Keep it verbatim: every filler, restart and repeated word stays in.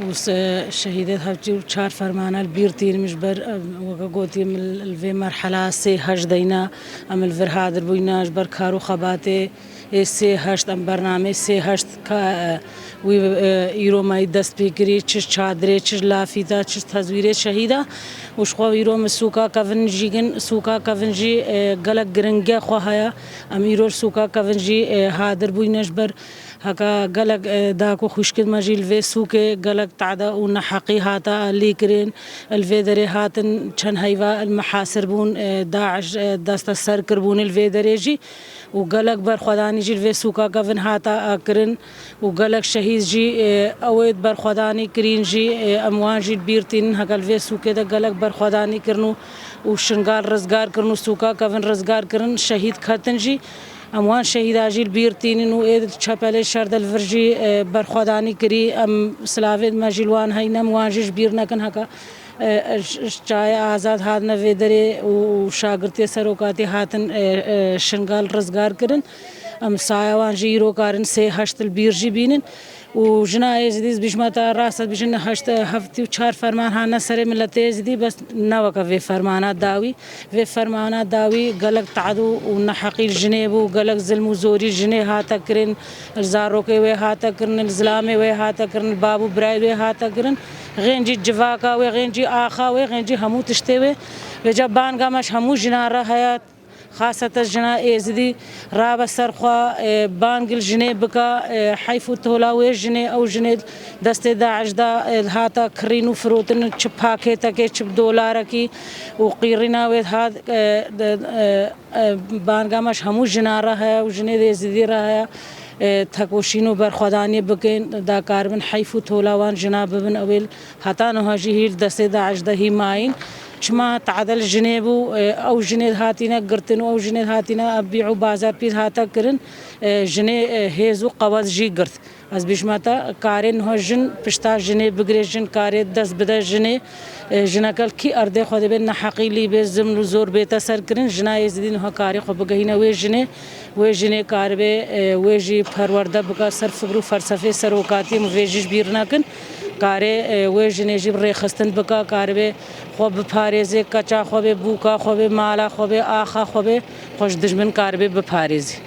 û se-, şehîdê hevçî û çar fermana li bîr tînim ji ber, em, weke gotî, em li, li vê merhela sê heşt deyna, em li vir hadir bûyna ji ber kar û xebatê ê sê heşt, em bernameyê sê heşt ka, e, wî, e, îro me yî dest pê kirî, çi ji çadirê, çi ji lafîta, çi ji tezwîrê şehîda. Û ji xwe îro min sûka kevin jî gin, sûka kevin jî, e, gelek giringe xwe heye. Em îro li sûka kevin jî, e, hadir bûyne ji ber Heka gelek, e, dako xwişkên me jî li vê sûkê gelek tade û neheqî hate alî kirin. Li vê derê hatin çend heyva li mihasir bûn, e, DAIŞ, e, desteser kirbûn li vê derê jî. Û gelek berxwedanî jî li vê sûka kevin hate, e, kirin. Û gelek şehîd jî, e, ew ê berxwedanî kirîn jî, e, em wan jî li bîr tînin. Heke li vê sûkê de gelek berxwedanî kirin û, û Şingal rizgar kirin û sûka kevin rizgar kirin. Şehîd ketin jî. Em wan şehîda jî li bîr tînin û ê di çepelê şer de li vir jî, e, berxwedanî kirî. Em silavê me jî li wan heyne, em wan jî ji bîr nekin heka, e, e, ş-, ş-, çayê azad hatine vê derê û, û şagirtiyê serokatî hatin, e, e, Şingal rizgar kirin. Em saya wan jî îro karin sê heşt li bîr jî bînin. Û jina Êzidî, ez bîjma te rast, ez bîjin heşt, heftî û çar ferman hane serê miletê Êzidî, bes ne weke vê fermana dawî. Vê fermana dawî gelek tadû û neheqî li jinê bû, gelek zilm û zorî jinê hate kirin, li zarokê wê hate kirin, li zilamê wê hate kirin, li bab û birayê wê hate kirin. Xêncî civaka wê, xêncî axa wê, xêncî hemû tiştê wê. Vêca banga me ji hemû jinan re heye. Xaseten jina Êzidî rabe ser xwe, e, bang li jinê bike, e, heyf û tola wê jinê, ew jinê destê DAIŞ de, e, hate kirîn û firotin, çi pakêtekê, çi dolarekî û qîrîna wê hat, e, de, e, e, banga me ji hemû jina re heye û jinê Êzidî re heye, e, tekoşîn û berxwedaniyê bikin, da karibin heyf û tola wan jina bibin, ew ê Heta niha jî hî li destê DAIŞ de hî mayîn. Çima tade li jinê bû, e, ew jinê hatine girtin û ew jinê hatine bî û bazar pî hate kirin, e, jinê, e, hêz û qewet jî girt. Ez bîjma te, karê niha jin pişta jinê bigire, jin karê dest bide jinê, e, jineke li kî erdê xwe de bê, neheqî lî bê, ziml û zor bête ser kirin, jina Êzidî niha karê xwe bigehîne wê jinê. Wê jinê karibe, e, wê jî perwerde bike ser fikr û felsefê serokatiyê, min vê jî ji bîr nekin. Kare, e, wê jinê jî rêxistin bike, karibe xwe biparêzê, keça xwe bê, bûka xwe bê, mala xwe bê, axa xwe bê, xwe ji dijmin karibe biparêzî.